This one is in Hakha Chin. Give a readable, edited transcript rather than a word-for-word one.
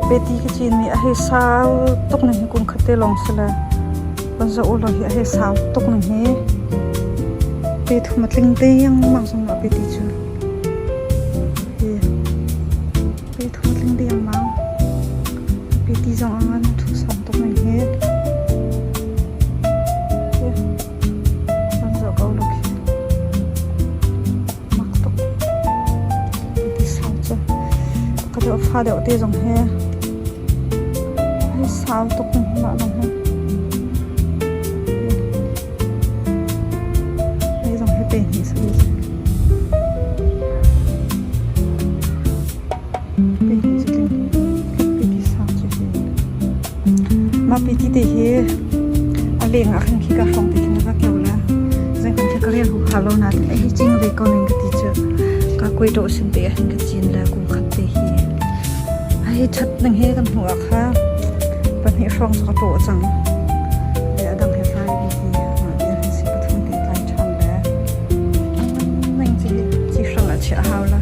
Peti ka cinmi a hei sau tuk ning hi kum khat te lawng si le van zoh u law hi a hei sau tuk ning hi pe thum a tling dengmang zong ah peti cu hi pe thum a tling dengmang peti zong a ngan a thu sang tuk ning hi van zoh ko law khi. Mak tuk. Ti sau cu. Ka deuh fa deuh te zong he. Ai sau tuk ning mah zong he. Ai zong he pe hnih sa Pe hnih cu tling. Pe ti sau cu hi. Mah pi ti te hi a leng ah khan khi ka hrawng te khin a va keu la. Zei kan khi ka rel hu ha lo nain a hi cing ve ko ning ka ti cu. Ka kuai dawh sin te ah hin ka cin le kum khat te hi. A hi that ning he kan hmuh ah kha pahnih hrawng cu ka tawh cang. Le a dang he tlai bi hi mah vial hi si pathum te tlai ṭhan le. Ning ci ci hrang ah chiah hau la.